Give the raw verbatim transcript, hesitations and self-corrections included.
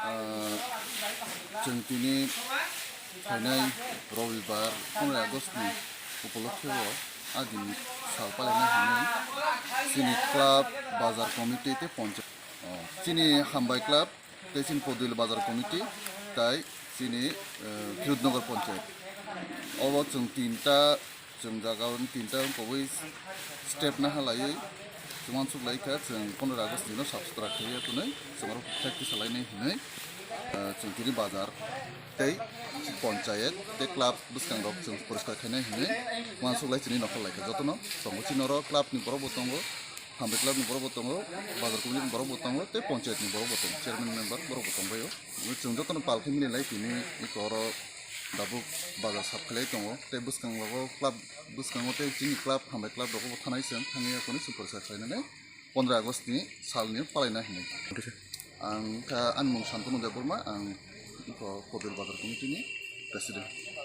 Ah, chwng tini phainai Robibar, pondro August ni upolokhe o a din sal palaina hinwi chini club, bazar committee tei ponchayat, oh, chini Hambai club tei chini Podil bazar committee tai chini, eh, Hirudnagar ponchayat. Obo chwng tinta Chwng jaga o tinta wngkogwi step na halaiwi chwng uansuk lai kha, chwng pondro August ni no sap sutra khaiwi phunwi chwng oro practice khlainai hinwi, ah, chwng tini bazar tei ponchayat tei club bwskang rok chwng poriskar khainai hinwi uansuk lai chini nokhor lai kha. Jotono tongo chini oro club ni borok bo tongo, Hambai club ni borok bo tongo, bazar committee ni borok bo tongo tei ponchayat ni borok bo tongo, chairman member borok bo tongbaio. Chwng jotono pal khe mili lai tini iko oro tabuk bazar sap khlai tongo tei bwskango club, bwskango tei chini club, Hambai club rogo bo thanai chwng thangwi yakoni chwng poriskar khlainani pondro August ni salni palaina hinwi. Ang kha ani mung Santanu Debbarma, ang iko Kobil Bazar Committee ni president.